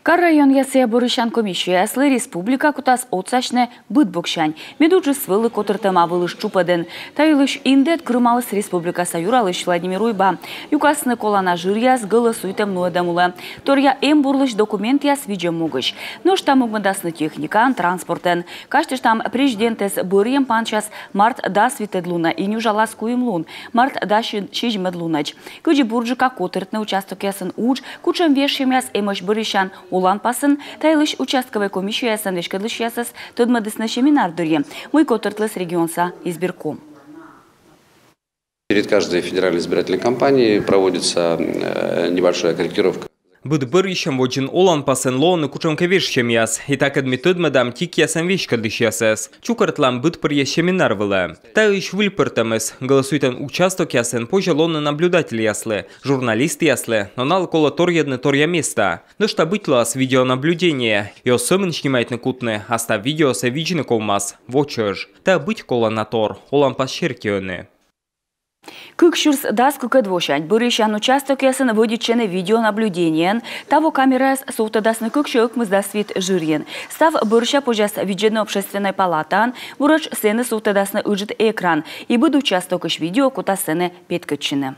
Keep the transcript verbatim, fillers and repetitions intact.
Кар-районъясъя бӧрысян комиссияяслы республика кутас отсасьны быд боксянь. Медуджыс вӧлі котыртӧма вылыс тшупӧдын. Та йылысь индӧд кырымаліс республикаса юралысь Владимир Уйба. Юкасны колана жыръяс гӧлӧсуйтӧм нуӧдӧм улӧ. Торъя эмбурлысь документъяс видзӧм могысь. Нӧшта могмӧдасны техникаӧн, транспортӧн. Казьтыштам, президентэз бӧрйӧм пансяс март дас витӧд лунӧ и нюжалас куим лун, март дас сизимӧд лунӧдз. Кыдзи бурджыка котыртны участокъясын удж, кутшӧм вежсьӧмъяс эмӧсь бӧрйысян оланпасын, та йылысь участковӧй комиссияясӧн веськӧдлысьясӧс тӧдмӧдісны семинар дырйи, мый котыртліс регионса избирком. Перед каждой федеральной избирательной кампанией проводится э, небольшая корректировка. Быд бӧрйысьӧм водзын оланпасӧн лоӧны кутшӧмкӧ вежсьӧмъяс. И такӧд ми тӧдмӧдам ТИК-ясӧн веськӧдлысьясӧс. Чукӧртлам быдпӧръяс семинар вылӧ. Таысь выльпӧртӧмыс: гӧлӧсуйтӧм участокъясын позьӧ лоны наблюдательяслы, журналистъяслы, но налы колӧ торйӧдны торъя места. Нӧшта быть лоас видеонаблюдение. И оз сӧмын снимайтны кутны, а став видеосӧ видзны ковмас во чӧж. Та быть колана тор, оланпас серти ӧні. Кык сюрс дас кыкӧд восянь бӧрйысян участокъясын вӧдитчӧны видеонаблюдениеӧн. Таво камераяс сувтӧдасны кыксё ӧкмысдас вит жырйын. Став бӧрся позяс видзӧдны Общественнӧй палатаын. Буретш сэні сувтӧдасны ыджыд экран, и быд участокысь видео кутас сэні петкӧдчыны.